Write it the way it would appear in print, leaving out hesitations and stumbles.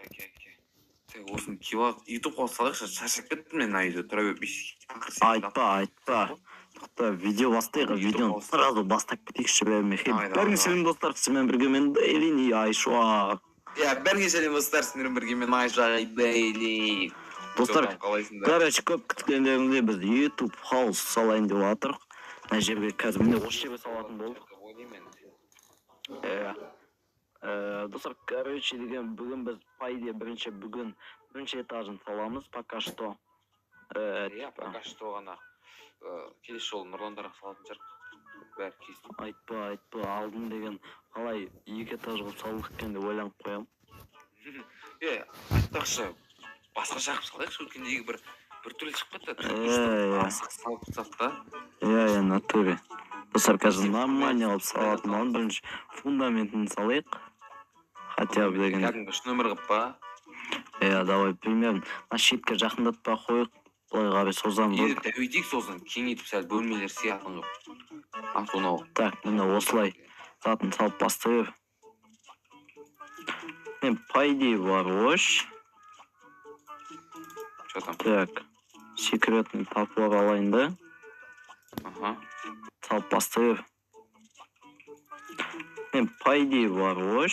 Окей. Так, осыны киіп алып, Ютубқа салайықшы, шаршап кеттім мен мына үйде тұра беріп. Айтпа, айтпа. Тоқта, видео бастайық, видеоны сразу бастап кетейікші бәріне. Давай, давай. Бәріңе сәлем, достар, сізбен бірге мен, Дейлин и Айшуақ. Иә, бәріңе сәлем, достар, сіздермен бірге мен, Айшуақ, Дейли. Достар, қалайсыңдар? Короче, көп күткендеріңдей біз YouTube хаус салайын деп жатырмық. Мына жерге қазір, міне, осы жерге салатын болдық. Иә. Достар, короче деген, бүгін біз, по идее, бірінші, бүгін бірінші этажын саламыз пока что. Иә. Типа, Пока что ғана. Келесі жолы Нұрландарға салатын шығар, бәрі кесіп. Айтпа, айтпа, алдын деген қалай екі этаж қылып салдық екен деп ойланып қоямын. Е, айтпақшы, басқаша қылып салайықшы, өткендегі бір біртүрлі шығып кетті. Иә, иә. Асық салып тастадық та. Иә, натуре. Достар, қазір нормальный қылып салатын боламын. Бірінші фундаментін салайық. Хотя бы деген. Кәдімгі үш нөмір қылып па? Иә, давай, примерно. Мына шетке жақындатпай ақ қояйық. Былай қарай созамыз ғой. Енді дәуетейік, сосын кеңейтіп, сәл бөлмелер сиятын қылып, а сонау. Так, міне, осылай затын салып бастай бер. Мен, по идее, бар ғой. Че там? Так, секретный топор алайын да. Аха. Салып бастай бер. Мен, по идее, бар ғой.